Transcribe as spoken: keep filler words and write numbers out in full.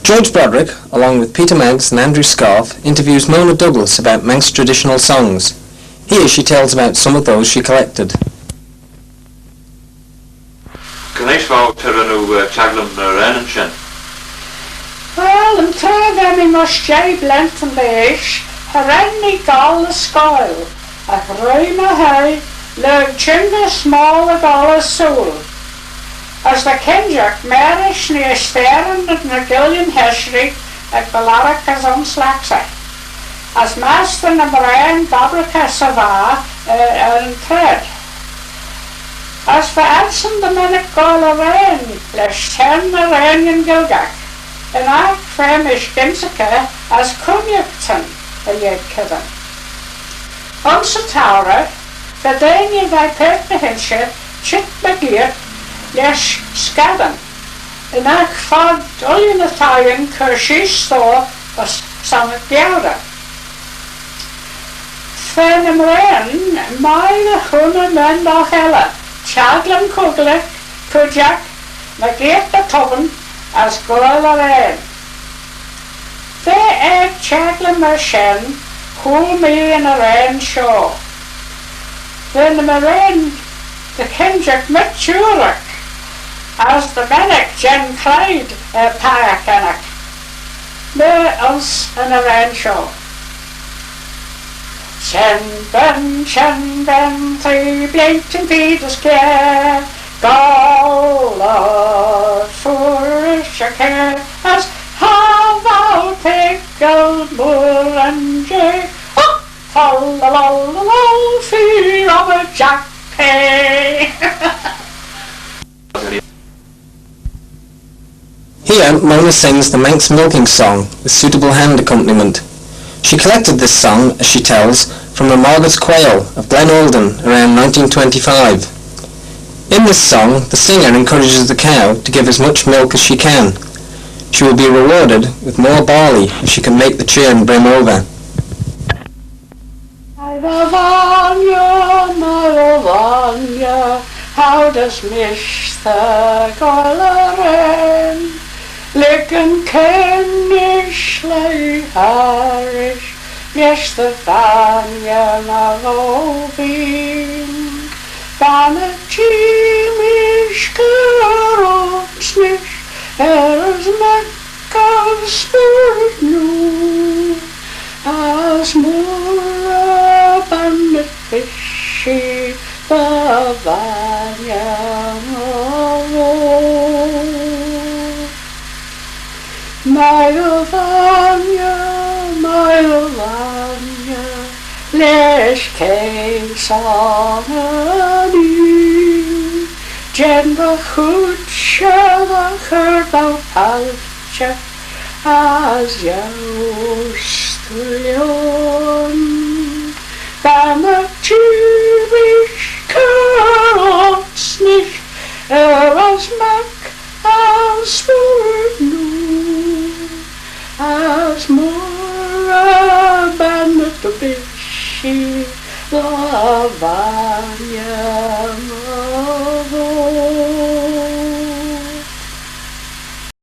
George Broderick, along with Peter Maggs and Andrew Scarfe, interviews Mona Douglas about Manx traditional songs. Here she tells about some of those she collected. Coinney v'ou, eh, çhaglym ny raad shen? Well, yn tra va mee mysh jeih bleeantyn dy eash, cha ren mee goll er scoill, agh roie my hoie lurg çhyngyr smooal dy gholl ersooyl. As ta kinjagh marish ny ysteyryn ny guillyn heshtee ec Baarlagh as ayns Laksey, as mastey ny mraane gobbraghey sy vah er, er yn trade. As va adsyn dy mennick goaill arrane lesh çhenn arraneyn Gaelgagh, yn aght va mish gynsaghey as cooinaghtyn y lheid cheddin. Ayns y tourey, va deiney veih paart dy h-inshey çheet mygeayrt lesh scaddyn, yn aght vod ooilley ny thieyn cur sheese stoyl ayns son y geurey. Fer ny mraane, mie dy hooar dy ven elley, çhaglym cooidjagh, cooidjagh, mygeayrt dy tobban, as goaill arrane. V'eh er çhaglym myr shen, chooyl mee yn arrane shoh. Va'n mraane dy kinjagh maitooragh, as dy mennick jeant craid er peiagh ennagh, myr ayns yn arrane shoh. Shenn ben, shenn ben, three bleeantyn feed as kiare, goll er fooarish y chair, as cha vowr toiggal mooar yn jea. Hop, fa la la la la, feer obbyr Jack Pea. Here, Mona sings the Manx milking song with suitable hand accompaniment. She collected this song, as she tells, from the Marget's Quaile of Glen Aldyn around nineteen twenty-five. In this song, the singer encourages the cow to give as much milk as she can. She will be rewarded with more barley if she can make the churn brim over. Mie dy vainney, mie dy vainney, how does mish dty ghoaill arrane? Lhig yn keayney lesh harrish, mish dty vainney my ghoal veen. Bannagh-jee mish cur ayns nish, er as mac as spooyrt noo, as mooarey bannit vees-jee dty vainney my ghoal. Mie dy vainney, mie dy vainney, lesh keim son yn oie, jean dty chooid, dy chur dou palçhey, as yiow stooyl ayn. Bannagh-jee vees-jee cur ayns nish, er as mac as spooyrt noo, as mooarey bannit vees-jee dty vainney